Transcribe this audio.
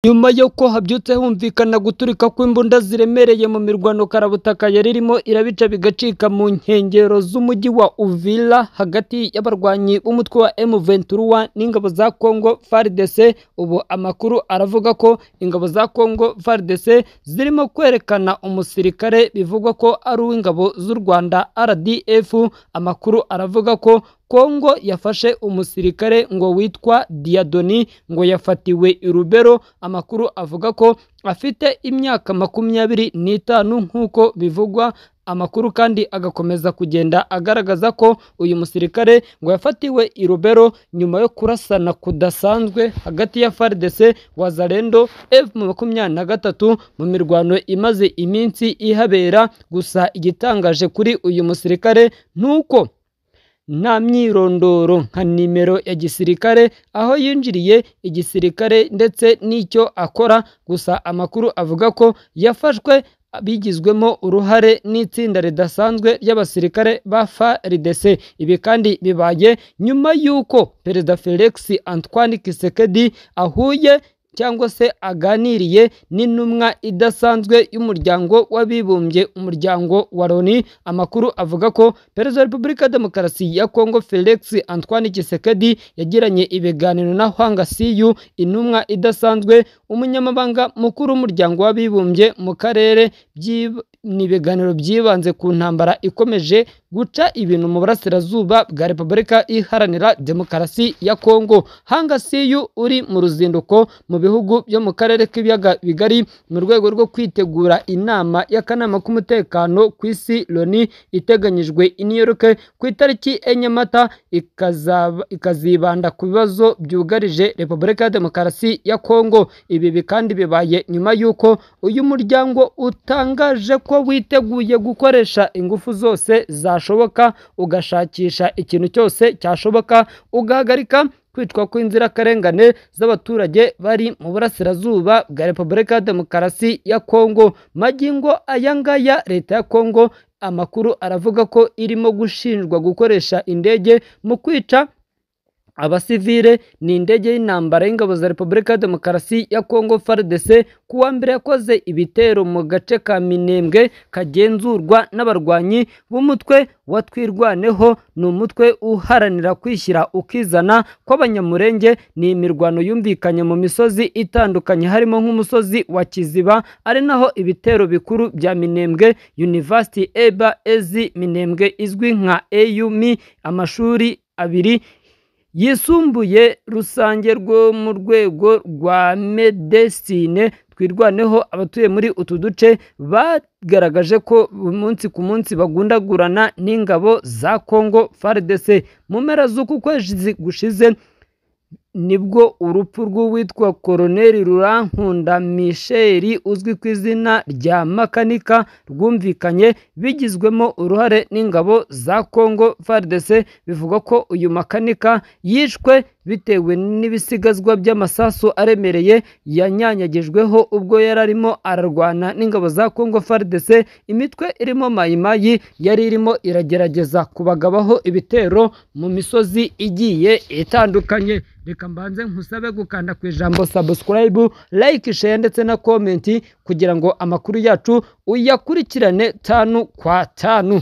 Nyuma y'uko habyutse humvikana guturika kw'imbunda ziremereye mu mirwano karabutaka yari irimo irabica bigacika mu nkengero z'umujyi wa Uvira hagati y'abarwanyi b'umutwe wa M23 n'ingabo za Congo FARDC. Ubu amakuru aravuga ko ingabo za Congo FARDC zirimo kwerekana umusirikare bivugwa ko ari uw'ingabo z'u Rwanda RDF. Amakuru aravuga ko Kongo yafashe umusirikare ngo witwa Diadoni, ngo yafatiwe i Rubero. Amakuru avuga ko afite imyaka 25 nk'uko bivugwa. Amakuru kandi agakomeza kugenda agaragaza ko uyu musirikare ngo yafatiwe i Rubero nyuma yo kurasana kudasanzwe hagati ya FARDC, Wazalendo, M23 mu mirwano imaze iminsi ihabera. Gusa igitangaje kuri uyu musirikare nuko nta myirondoro nka nimero ya gisirikare, aho yinjiriye igisirikare ndetse n'icyo akora. Gusa amakuru avuga ko yafashwe bigizwemo uruhare n'itsinda ridasanzwe ry'abasirikare ba FARDC. Ibi kandi bibaye nyuma y'uko Perezida Felix Antoine Tshisekedi ahuye cyangwa se aganiriye n'intumwa idasanzwe y'umuryango w'abibumbye, umuryango wa Loni. Amakuru avuga ko Perezida wa Repubulika ya Demokarasi ya Kongo Felix Antoine Tshisekedi yagiranye ibiganiro na Hwang Siyu, intumwa idasanzwe, umunyamabanga mukuru w'umuryango w'abibumbye mu karere. Ni ibiganiro byibanze ku ntambara ikomeje guca ibintu mu burasirazuba bwa Repubulika Iharanira Demokarasi ya Kongo. Hwang Siyu uri mu ruzinduko mu bihugu byo mu karere k'ibiyaga bigari mu rwego rwo kwitegura inama y'akanama k'umutekano ku isi Loni iteganyijwe i New York ku itariki 4 Mata, ikazibanda ku bibazo byugarije Repubulika ya Demokarasi ya Kongo. Ibi kandi bibaye nyuma y'uko uyu muryango utangaje ko witeguye gukoresha ingufu zose zashoboka, ugashakisha ikintu cyose cyashoboka, ugahagarika kwicwa kw'inzirakarengane z'abaturage bari mu burasirazuba bwa Repubulika ya Demokarasi ya Kongo. Magingo aya ngaya leta ya Kongo amakuru aravuga ko irimo gushinjwa gukoresha indege mu kwica abasivile. Ni indege y'intambara y'ingabo za Repubulika ya Demokarasi ya Kongo FARDC kuwa mbere yakoze ibitero mu gace ka Minembwe kagenzurwa n'abarwanyi b'umutwe wa Twirwaneho. Ni umutwe uharanira kwishyira ukizana kw'Abanyamurenge. Ni imirwano yumvikanye mu misozi itandukanye harimo nk'umusozi wa Kiziba, ari naho ibitero bikuru bya Minembwe University Eba Ezi Minembwe izwi nka EUMI, amashuri abiri yisumbuye rusange rwo mu rwego rwa medecine Twirwaneho. Abatuye muri utu duce bagaragaje ko umunsi ku munsi bagundagurana n'ingabo za Congo FARDC. Mu mpera z'uku kwezi gushize nibwo urupfu rw'uwitwa Koloneli Rurankunda Michel uzwi ku izina rya Makanika rwumvikanye bigizwemo uruhare n'ingabo za Congo FARDC. Bivugwa ko uyu Makanika yishwe bitewe n'ibisigazwa by'amasasu aremereye yanyanyagijweho ubwo yari arimo ararwana n'ingabo za Congo FARDC. Imitwe irimo Mayimayi yari irimo iragerageza kubagabaho ibitero mu misozi igiye itandukanye. Reka mbanze nkusabe gukanda ku ijambo subscribe, like, share ndetse na comment kugira ngo amakuru yacu uyakurikirane 5 kwa 5.